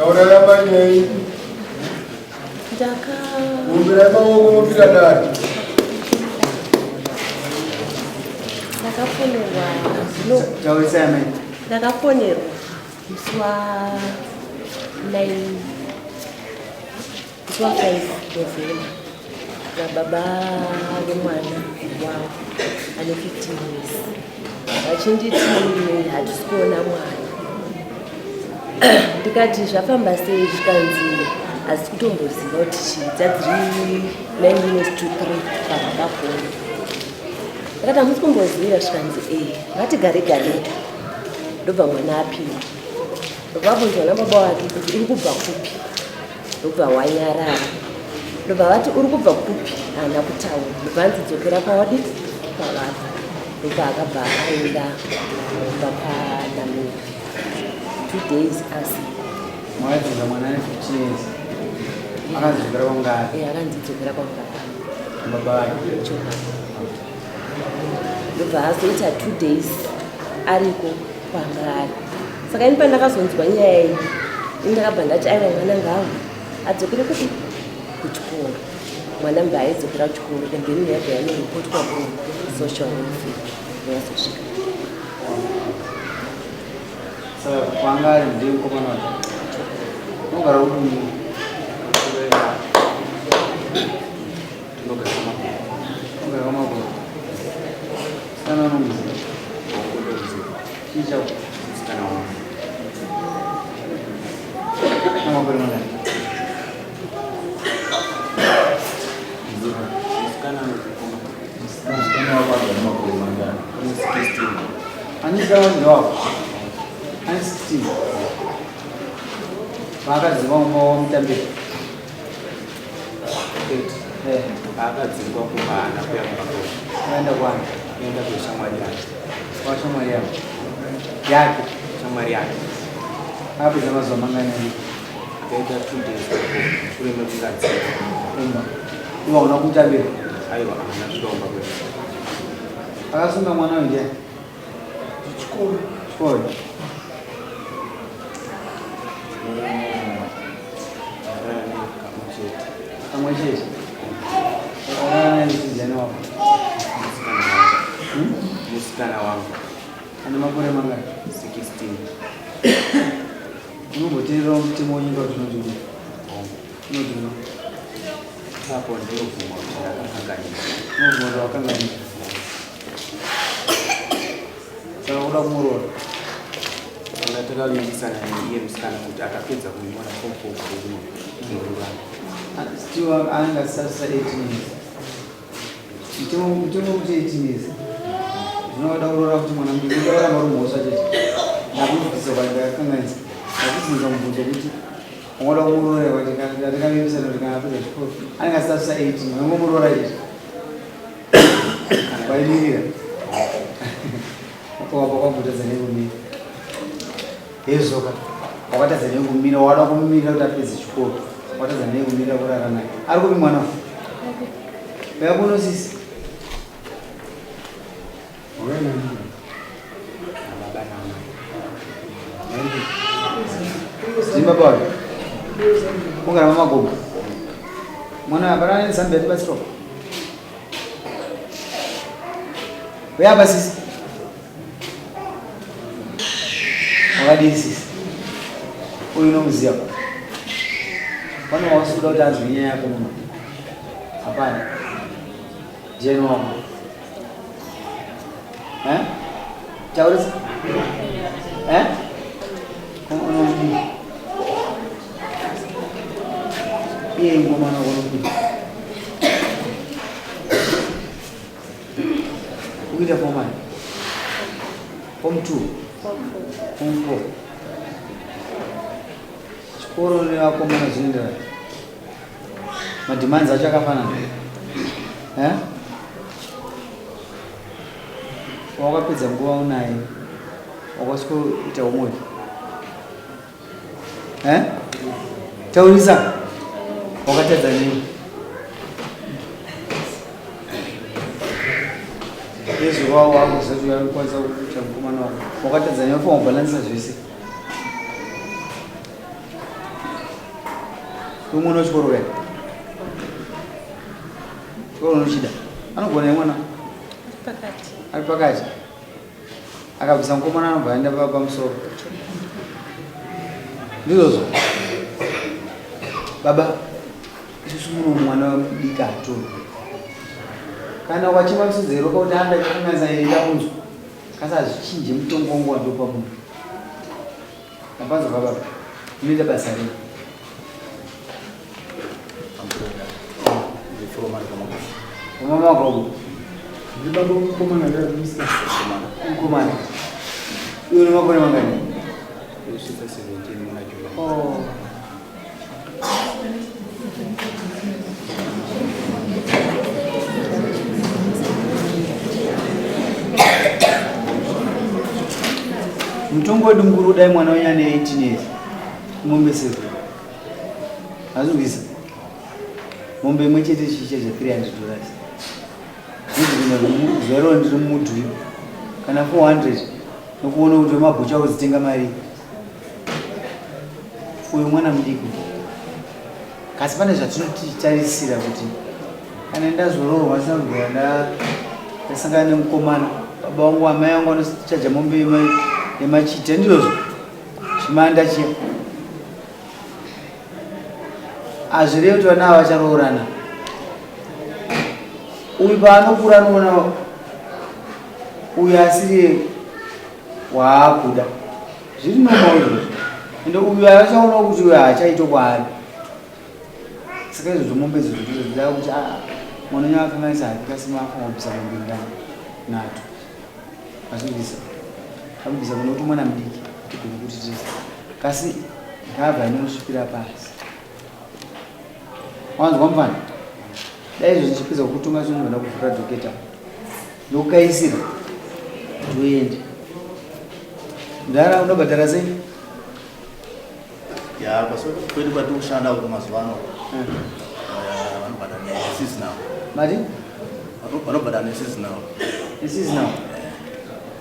Taurai amai nyaya Ndaka Kumbirai maoko mopira dare. Ndakafonerwa no. Taurisai amai. Ndakafonerwa musi wa 9 musi wa 5 November nababa vemwana wangu ane 15 years vachinditi hatisi kuona mwana ndikati zvafamba sei zvikanzi hazisi kutomboziva kuti chii dzadziri 9 minutes to 3 pavakafona ndakati hamusi kumboziva zvikanzi e ngatigare gareka ndobva mwana apinda ndobva abvunzwa nababa wake kuti uri kubva kupi ndobva wanyarara ndobva vati uri kubva kupi haana kutaura ndobva anzi dzokera kwawadi kwavabva ndobva akabva aenda kumba kwanamiri 2 days asi Mwakadzidza mwana ane 15 years. Akanzi dzokera kwangari. Eh, akanzi dzokera kwangari. Baba vake. Chokwadi. Ndobva azoita 2 days ariko kwanga ari. Saka ini pandakazonzwa nyaya iyi, ini ndakabva ndati aiwa mwana ngawo adzokere kupi kuchikoro. Mwana mba aidzokera kuchikoro and then yabva yanoripotwa ku social welfare yazosvika. Saka kwanga ari ndiye mukomana wacho. Unogara kupi munhu? Ndinogara kwamagoro. Unogara kwamagoro. Musikana unomuziva? Ndomuziva. Chii chako? Musikana wangu. Ana makore mangani? Musikana anozvikoma. Musikana wako agara makore mangani? Ane 16. Ani musikana wacho ndewako? Ane 16. Paakadzingwa kumba wamutambira? 8. Eh. Paakadzingwa kumba haana kuya kumba kwavo. Akaenda kwani? Akaenda kweshamwari yake. Kwa shamwari yake. Yake. Shamwari yake. Akapedza mazuva mangani ariko? Akaita 2 days shure mekunge adzingwa. Kumba. Iwe hauna kumutambira? Aiwa, haana kusvika kumba kwedu. Akasunga mwana uyu ndiani? Chikoro. Chikoro. Kamwe chete. Kamwe chete. Wakarara naye ndiani wako? Musikana wangu. Musikana wangu. Ane makore mangani? 16. Unomboteerera mutemo wenyika kuti unoti kudii? Unoti kudii? Ipapo ndinobvuma kuti ndakakanganisa. Unobvuma kuti wakanganisa. Saka uda kumuroora? Tanga takavimbisana neiye musikana kuti akapedza kunyora form 4 gore rino tinoroorana. Still anenge asisasisa 18 years. Mutemo mutemo kuti 18 years. Zvinoda kuroora kuti mwana mudiki uda kuramba uri mhosva chete. Ndakubvisa kwati ndakakanganisa. Ndakubvunza mubvunzo kuti ungoda kumuroora kwati takavimbisana kuti kana apedza chikoro anenge asisasisa 18 wangomuroora chete. Waimirira. Wapa kwambotadza nekumira. Hezvoka. Wakatadza nekumira wada kumira kuti apedze chikoro. Watadza nekumira kurara naye. Ari kupi mwana? Uya kuno sisi. Nababa naamai. Zimba baba. Ungara mama gogo. Mwana hapana nezambia tibatsirwa. Uya apa sisi. Wakadii sisi? Uyu unomuziva? Pane wausuda kuti anzwe nyaya yako muno? Hapana. Ndiani wako? Eh? Taurisa? Eh? Unomudii? Iye ngomana unomudii? Ukuita form one? Form 2? Form 4. Chikoro nevakomana zvinoenderana. Mademands acho akafanana. Eh? Wakapedza nguva unaye. Wakasvikoita homework. Eh? Taurisa. Wakatadza nei? Yezu wao wako zati yakwanisa kuita mukomana wako. Wakatadza nei ufanira kubhalansa zvese. Iwe mwana wechikoro kai? Chikoro unochida? Anogona here mwana? Pakati. Ari pakati. Akabvisa mukomana anobva aenda pamusoro. Ndizvozvo. Baba, isusu muno mwana mudiki hatorwi. Kana wachema misodzi yeropa kuti handa kukanganisa enda kunzwa. Kasi hazvichinje mutongo wangu wandopa munhu. Mapanzwa baba, munoita basa rei? Mama wako Ndibaba mukomana here musikana? mukomana. Iwe une makore mangani? Kusvitsa 17 muna July. Oh. Mutongo wedu mukuru dai mwana wenyu ane 18 years. Mombe seven. Azvizwa. Mombe imwe chete chichaja $300. Ndizvo zuva iroro ndiri mumudhuri kana 400 nokuona kuti wemabhucha udzitenga mari uyu mwana mudiki kasi pane zvatinotarisira kuti kana ndazoroorwa ndisina kubvira ndasangana nemukomana baba vangu amai vangu vanochaja mombe yemachita ndizvozvo chimanda chiya hazvirevi kuti vana ava vacharoorana uyu paanokura anoona uyu asiri waakuda zviri normal izvozvo ende uyu achaonawo kuti uyu haachaito kwaari saka izvozvo mombe izvozvo ndizvo zvida kuti ah, mwana wenyu akanganisa hake kasi maafana kubvisa mombe ndani nato azvibvisa akubvisa kuno kuti mwana mudiki tigone kuti tese kasi ngabva inosvikira pasi wanzwa mufana dai izvo zvichipedza kukutonga zvinhu vada kuvhura dhoketa ndokukaisira ndoende mdara unobhadhara sei Ya, kwedu kwatiri kushanda uko mazuva ano vanobhadhara neseasonal. Mari? Vanobhadhara neseasonal. Neseasonal?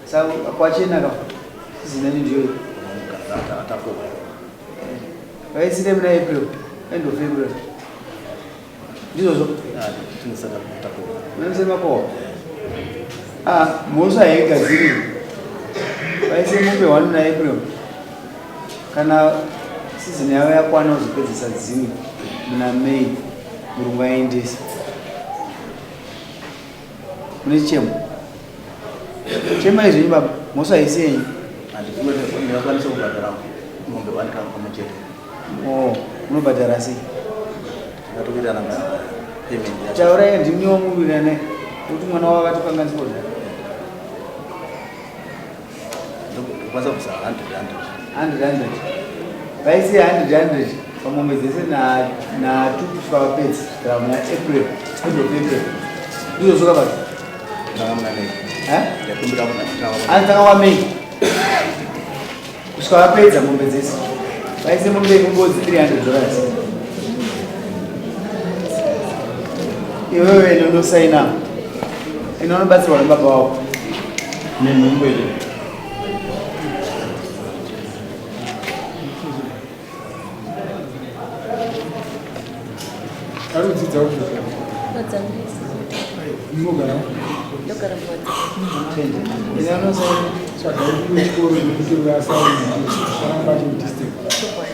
Saka kwachena ka season yacho ndiyoyo. Atakoka. Vaisire muna April, end of April. Ndizvozvo? Unomise makohwa? Ah, mhosva haigadziriri. Vaise mombe one muna April. Kana season yavo yakwana uzopedzesa dzimwe muna May murungu aendesa. Mune chichemo? Chema izvenyu baba, mhosva haisi yenyu. Ndingakwanisa kubhadhara mombe one kamwe chete. Oh, unobhadhara sei? Ndatowirirana na payment yacho. Taurai ndimi wamuwirirana kuti mwana wavo akatokanganiswa kudhara. Ndokwanisa kubvisa 100 100. 100 100. Vaisi 100 100 pamombe dzese na na 2 kusvika vapedza kana muna April, end of April. Ndizvo zvoka baba. Ndanga muna May. Eh? Ndakumbira muna Anotanga wa May. Kusvika vapedza mombe dzese. Vaise mombe yekungozi $300. Iwewe ene unosaina. Ene unobatsirwa nebaba wako. Nenhumbu here? Ari kudzidza kupi? Wadzanisa. Munogara? Ndogara muwadzanisa. Ene unosaina. Tsvaga wechikoro nekuti asaaramba achimudisturb. Chokwadi.